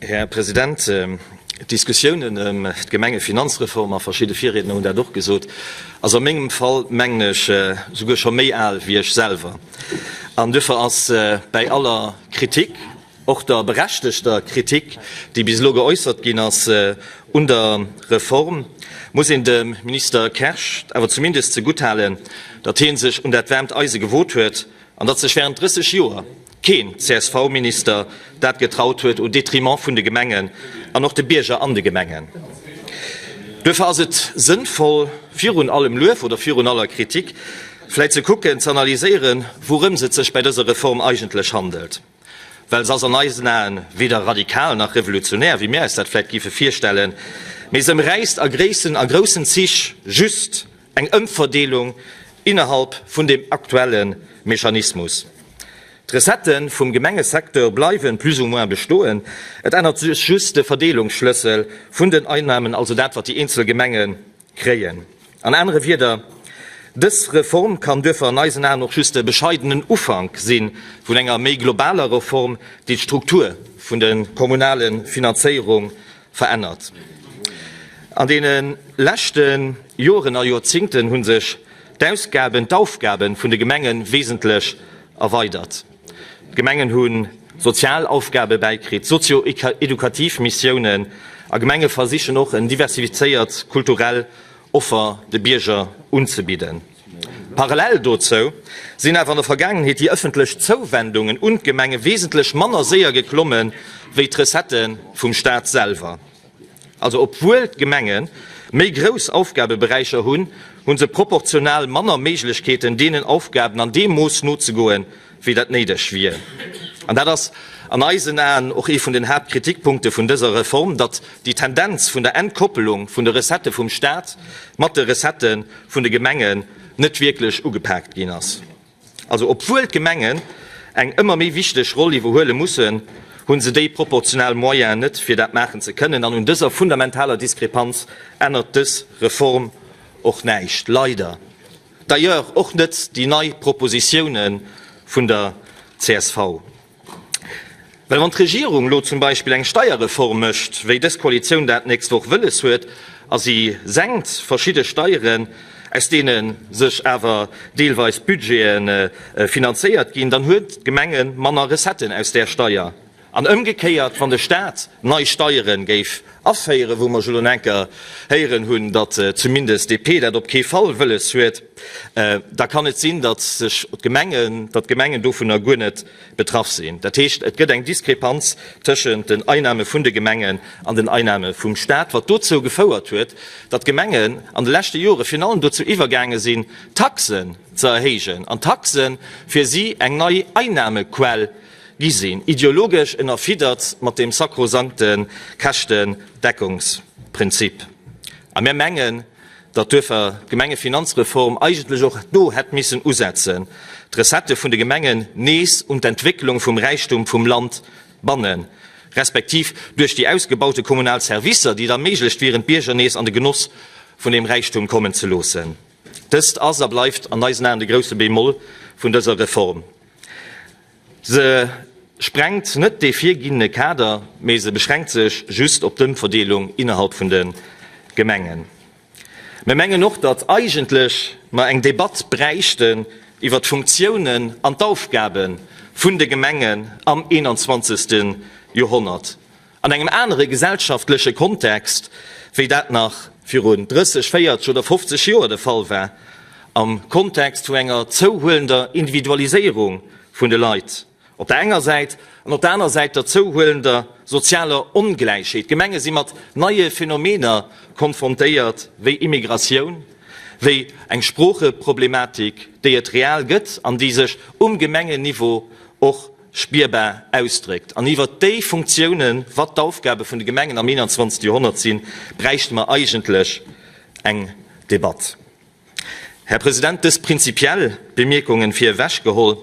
Här President, d'Diskussiounen ëm d'Gemengefinanzreform, a verschidde Virriedner hunn dat och gesot, ass a mengem Fall, mengen ech, souguer scho méi al wéi ech selwer. An duerfir ass bäi aller Kritik, och der berechtegter Kritik, déi bis elo geäussert ginn ass un der Reform, muss een dem Minister Kersch awer zumindest zegutthalen, datt hie sech un dat waarmt Eise gewot huet an datt sech während 30 Joer keen CSV-Minister dat getraut huet, au détriment vun de Gemengen an och de Bierger an de Gemengen. Duerfir ass et sënnvoll, virun allem Luef oder virun aller Kritik vläit ze kucken, ze analyséieren, wourëms et sech bäi dëser Reform eigentlech handelt. Well se ass an eisen Aen weder radikal nach revolutionär, wéi mir eis dat vläit géife virstellen, mee se ëmräisst a gréissen a groussen Zich just eng Ëmverdeelung innerhalb vun dem aktuelle Mechanismus. D'Recettë vum Gemengesecteur bleiwen plus ou moins bestoen, et ännert sech just de Verdeelungsschlëssel vun den Einnahmen, also dat wat déi eenzel Gemenge kréien. An anere Wieder, dës Reform kann duerfir an eisen Aen och just e bescheidenen Ufank si vun enger méi globaler Reform, déi d'Struktur vun de kommunale Finanzéierung verännert. An deene leschte Joren a Joerzingten hu sech d'Ausgaben, d'Aufgabe vun de Gemenge wesentlech erweidert. D'Gemengen hu sozial Aufgabe bäikritt, sozio-edukativ Missiounen a Gemenge versichen och en diversifizéiert kulturell Offer de Bierger unzebidden. Parallel dozou sinn awer an der Vergaangenheet déi ëffentlech Zouwendungen un d'Gemenge wesentlech manner séier geklomme wéi d'Recettë vum Staat selwer. Also obwuel d'Gemenge méi grouss Aufgabeberäicher hunn, hu se proportional manner Méiglechkeeten, deenen Aufgaben an deem Mooss nozegoen, wéi dat néideg wier. An dat ass an eisen Aen och ee vun den Haaptkritikpunkte vun dëser Reform, datt déi Tendenz vun der Entkoppelung vun de Recettë vum Stat mat de Recettë vun de Gemengen net wierklech ugepaakt ginn ass. Also obwuel d'Gemengen eng ëmmer méi wichteg Roll iwwerhuele mussen, hu se déi proportional Moyenen net, fir dat maachen ze kënnen. An un dëser fundamentaler Diskrepanz ännert dës Reform och näischt, leider. D'ailleurs och net déi nei Propositioune vun der csv. Well wann d'Regierung elo zum Beispill eng Steierreform mécht, wéi dës Koalitioun dat d'nächst Woch wëlles huet, a si senkt verschidde Steieren, aus deene sech awer deelweis Budgete finanzéiert ginn, dann huet d'Gemenge manner Recetten aus där Steier. An ëmgekéiert, wann de Staat nei Steiere géif aféieren, wou mer jo elo enker héieren hunn, datt zumindest DP dat op kee Fall wëlles huet, da kann et sinn, datt sech d'Gemengen, datt d'Gemengen dovunner guer net betraff sinn. Dat heescht, et gëtt eng Diskrepanz tëschent den Einnahme vun de Gemengen an den Einnahme vum Staat, wat dozou gefouert huet, datt d'Gemengen an de leschte Jore virun allem dozou iwwergaange sinn, Taxen ze erhéijen an Taxe fir si eng nei Einnahmequell Gi sinn ideologesch ënnerfiddert mat deem sakrosankte Käschtendeckungsprinzip. A mir mengen, datt duerfir d'Gemengefinanzreform eigentlech och do hätt missen usetzen, d'Recettë vun de Gemengen nees un d'Entwécklung vum Räichtum vum Land bannen, respektiv duerch déi ausgebaute kommunal Servicer, déi et erméiglecht wieren, d'Bierger nees an de Genoss vun deem Räichtum kommen ze loossen. Dëst ass a bleift an eisen Aen de grousse Bémol vun dëser Reform. Se sprengt net dee virginnene Kader, mee se beschränkt sech just op d'Ëmverdeelung innerhalb vun de Gemengen. Mir mengen och, datt eigentlech mer eng Debatt bräichten iwwert d'Funktiounen an d'Aufgabe vun de Gemengen am 21. Joerhonnert, an engem anere gesellschaftleche Kontext, wéi dat nach virun 30, 40 oder 50 Joer de Fall war, am Kontext vu enger zouhuelender Individualiséierung vun de Leit op der enger Säit an op der aner Säit der zouhuelender sozialer Ongläichheet. D'Gemenge si mat neie Phänomener konfrontéiert, wéi Immigratioun, wéi eng Sproocheproblematik, déi et real gëtt an déi sech um Gemengenniveau och spierbar ausdréckt. An iwwert déi Funktiounen, wat d'Aufgabe vun de Gemengen am 21. Joerhonnert sinn, bräichte mer eigentlech eng Debatt. Här President, dës prinzipiell Bemierkungen vir ewech geholl,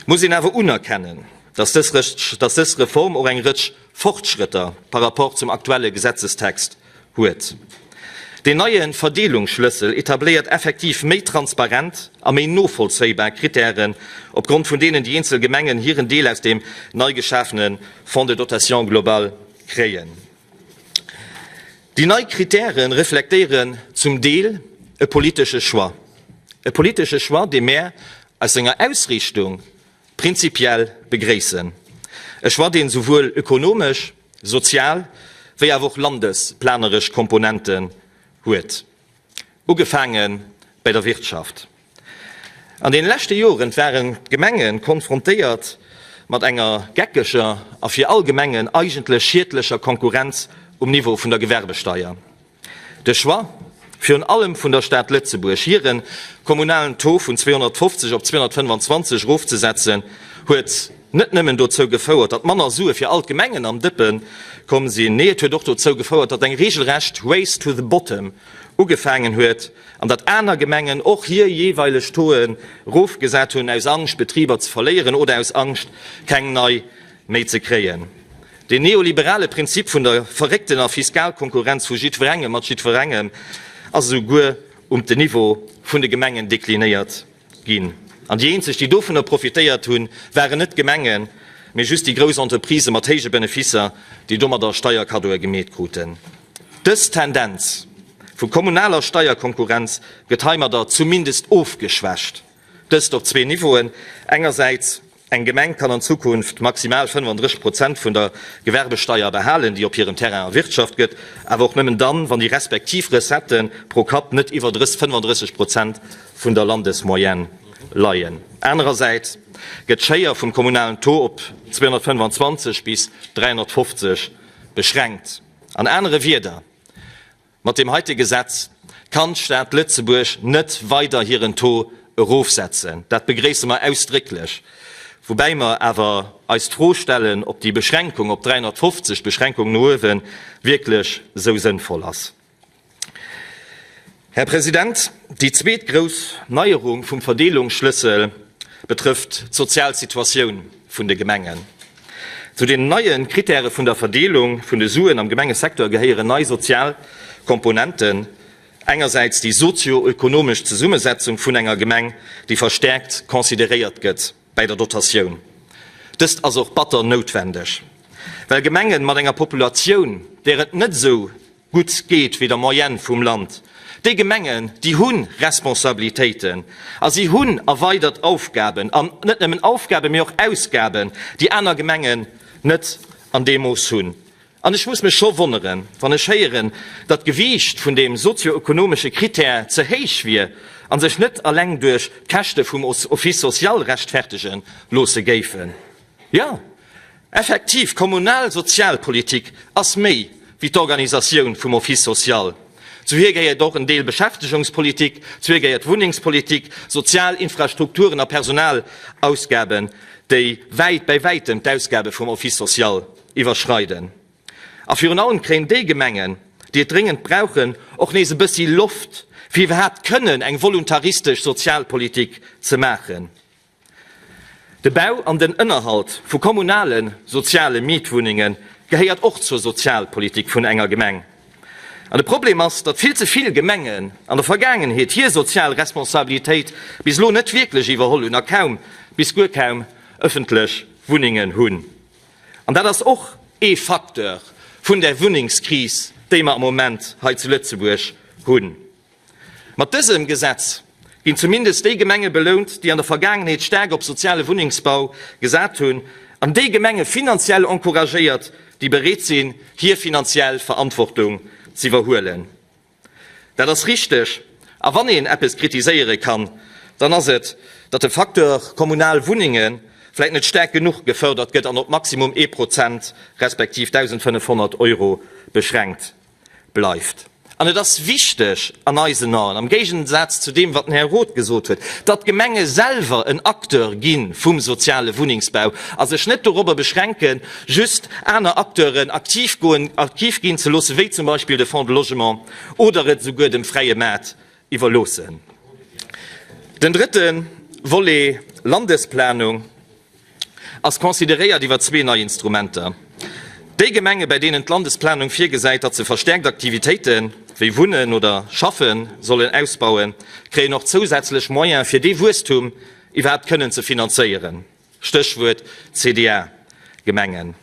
muss een awer unerkennen, dass dës Reform och eng Rëtsch Fortschrëtter par rapport zum aktuelle Gesetzestext huet. Deen neie Verdeelungsschlëssel etabléiert effektiv méi transparent a méi novollzéibar Kritären, opgrond vun deenen déi eenzel Gemengen hiren Deel aus deem nei geschafene Fonds de dotation globale. kréien. Déi nei Kritäre reflektéieren zum Deel e politesche Choix, e politesche Choix, dee mär aus senger Ausriichtung prinzipiell begréissen, e Choix, deen esouwuel ökonomesch, sozial wéi awer och landesplaneresch Komponenten huet. Ugefaange bei der Wirtschaft. An deene leschte Joren waren d'Gemenge konfrontéiert mat enger geckeger a fir all Gemengen eigentlech schiedlecher Konkurrenz um Niveau vun der Gewerbesteier. De Choix, virun allem vun der Stad Lëtzebuerg, hire kommunalen Taux vun 250 op 225 erofzesetzen, huet net nëmmen dozou gefouert, datt manner Sue fir all d'Gemengen am Dëppe komm sinn, nee, et huet och dozou gefouert, datt eng regelrecht Race to the bottom ugefaangen huet an datt aner Gemengen och hir jeeweileg Tauxen erofgesat hunn, aus Angscht, Betriber ze verléieren oder aus Angscht, keng nei méi ze kréien. Deen neoliberale Prinzip vun der verrécktener Fiskalkonkurrenz vu jiddwerengem mat jiddwerengem ass esouguer um de Niveau vun de Gemengen deklinéiert ginn. An déi eenzeg, déi dovunner profitéiert hunn, waren net d'Gemengen, mee just déi grouss Entreprisë mat héije Beneficer, déi domadder Steierkaddoe gemeet kruten. Dës Tendenz vu kommunaler Steierkonkurrenz gëtt heimadder zumindest ofgeschwächt, dëst op zwee Niveauen, engersäits Eng Gemeng kann an Zukunft maximal 35 Prozent vun der Gewerbesteier behalen, déi op hirem Terrain erwirtschaft gëtt, awer och nëmmen dann, wann déi respektiv Recettë pro Kapp net iwwer 35 Prozent vun der Landesmoyenne leien. Anerersäits gëtt d'Schéier vum kommunalen Taux op 225 bis 350 beschränkt. An anere Wierder, Mat deem heite Gesetz kann d'Stad Lëtzebuerg net weider hiren Taux erofsetzen. Dat begréisse mer ausdrécklech, woubäi mer awer eis d'Fro stellen, ob déi Beschränkung op 350, d'Beschränkung no uewen, wierklech esou sënnvoll ass. Här President, déi zweet grouss Neierung vum Verdeelungsschlëssel betrëfft d'sozial Situatioun vun de Gemengen. Zu den neie Kritäre vun der Verdeelung vun de Suen am Gemengesecteur gehéieren nei sozial Komponenten, engersäits déi sozio-ökonomesch Zesummesetzung vun enger Gemeng, déi verstärkt consideréiert gëtt bäi der Dotatioun. Dëst ass och batter noutwendeg, well Gemengen mat enger Populatioun, där et net esou gutt geet wéi der Moyenne vum Land. Déi Gemengen, déi hu Responsabilitéiten a si hunn erweidert Aufgaben, an net nëmmen Aufgaben, mee och Ausgaben, déi aner Gemengen net an deem Mooss hunn. An ech muss mech scho wonneren, wann ech héieren, datt d'Gewiicht vun deem sozio-ökonomesche Critère ze héich wier a sech net eleng duerch d'Käschte vum Office social rechtfertege loosse géifen. Jo, effektiv, kommunal Sozialpolitik ass méi wéi d'Organisatioun vum Office social. Zu hir gehéiert och en Deel Beschäftegungspolitik, zu hir gehéiert Wunnengspolitik, sozial Infrastrukturen a Personalausgaben, déi wäit, bäi wäitem d'Ausgabe vum Office social iwwerschreiden. A virun allem kréien déi Gemengen, déi et dréngend brauchen, och nees e bëssi Loft, fir iwwerhaapt kënnen eng voluntaristesch Sozialpolitik ze maachen. De Bau an den Ënnerhalt vu kommunale soziale Mietwunnenge gehéiert och zur Sozialpolitik vun enger Gemeng. An de Problem ass, datt vill ze vill Gemengen an der Vergaangenheet hir sozial Responsabilitéit bis elo net wierklech iwwerholl hunn a kaum bis guer kaum ëffentlech Wunnengen hunn. An dat ass och ee Facteur vun där Wunnengskris, déi mer am Moment hei zu Lëtzebuerg hunn. Mat dësem Gesetz ginn zumindest déi Gemenge belount, déi an der Vergaangenheet staark op soziale Wunnengsbau gesat hunn, an déi Gemenge finanziell encouragéiert, déi bereet sinn, hir finanziell Verantwortung z'iwwerhuelen. Dat ass richteg. A wann een eppes kritiséiere kann, dann ass et, datt de Facteur kommunal Wunnenge vläicht net staark genuch gefërdert gëtt an op maximum ee Prozent respektiv 1.500 Euro beschränkt bleift. An et ass wichteg an eisen Aen, am Géigensaz zu deem, wat den Här Roth gesot huet, datt d'Gemenge selwer en Acteur gi vum soziale Wunnengsbau a sech net dorobber beschränken, just aner Acteuren aktiv goen, aktiv ginn ze loossen, wéi zum Beispill de Fonds de Logement, oder et esouguer dem fräie Maart iwwerloossen. Den drëtte Volet, Landesplanung. Ass consideréiert iwwer zwee nei Instrumenter. Déi Gemenge bäi deenen d'Landesplanung virgesäit, datt se verstäerkt Aktivitéite wéi Wunnen oder Schaffe sollen ausbauen, kréien och zousätzlech Moyen fir dee Wuesstum iwwerhaapt kënnen ze finanzéieren, Stéchwuert CDA-Gemengen.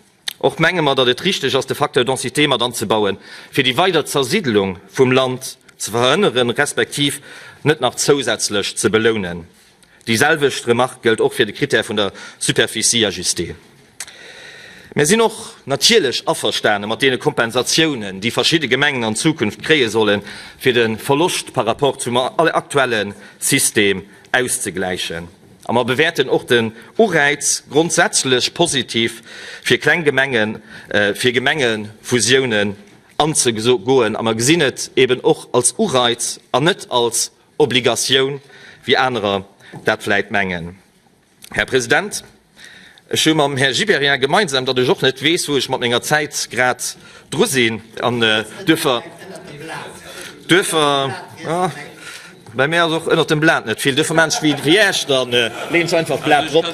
Och menge mer, datt et richteg ass, de Facteur densité mat anzebauen, fir déi weider Zersiddlung vum Land ze verhënneren, respektiv net nach zousätzlech ze belounen. Déi selwecht Remarque gëllt och fir de Critère vun der Superficie ajustée. Mir sinn och natierlech averstane mat deene Kompensatiounen, déi verschidde Gemengen an Zukunft kréie sollen, fir de Verloscht par rapport zum aktuelle System auszegläichen. A mer bewäerten och den Uräiz grondsätzlech positiv, fir kleng Gemengen, fir Gemengefusiounen anzegoen. A mer gesinn et eben och als Ureiz an net als Obligatioun, wéi anerer dat vläit mengen. Här President, ech hu mam Här Gibéryen gemeinsam, datt ech och net weess, wou ech mat menger Zäit grad dru sinn, an duerfir, duerfir, bei mär ass och ënnert dem Blat net vill, duerfir maan ech wéi wéi Iech, da leeën ech einfach d'Blat drop.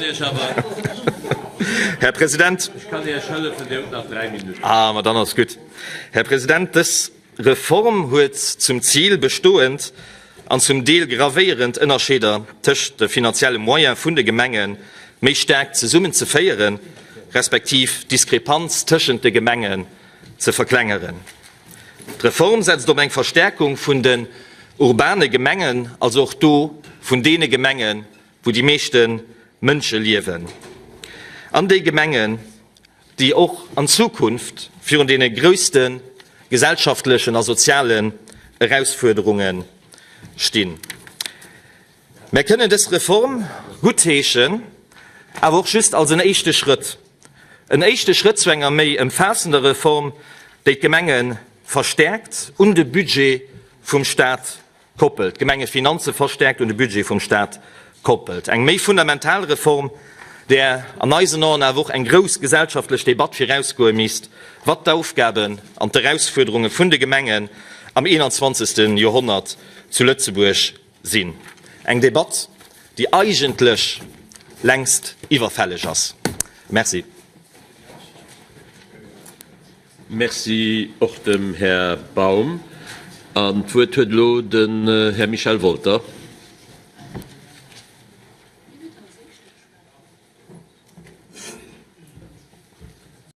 Här President. Ah, ma dann ass gutt. Här President, dës Reform huet zum Zil, bestoend an zum Deel gravéierend Ënnerscheeder tëscht de finanzielle Moyen vun de Gemenge méi staark zesummenzeféieren, respektiv d'Diskrepanz tëschent de Gemengen ze verklengeren. D'Reform setzt op eng Verstärkung vun den urbane Gemengen, also och do vun deene Gemengen, wou déi meeschte Mënsche liewen, an déi Gemengen, déi och an Zukunft virun deene grousste gesellschaftlechen a sozialen Erausfuerderunge stinn. Mär kënnen dës Reform guttheeschen, awer och just als en éischte Schrëtt, en éischte Schrëtt zu enger méi ëmfaassender Reform, déi d'Gemenge verstärkt un de Budget vum Stat koppelt, d'Gemengefinanze verstärkt un de Budget vum Stat koppelt. Eng méi fundamental Reform, där an eisen Aen awer och eng grouss gesellschaftlech Debatt virausgoe misst, wat d'Aufgaben an d'Erausfuerderunge vun de Gemengen am 21. Joerhonnert zu Lëtzebuerg sinn. Eng Debatt, déi eigentlech längst iwwerfälleg ass. Merci. Merci och dem Här Baum. An d'Wuert huet elo den Här Michel Wolter.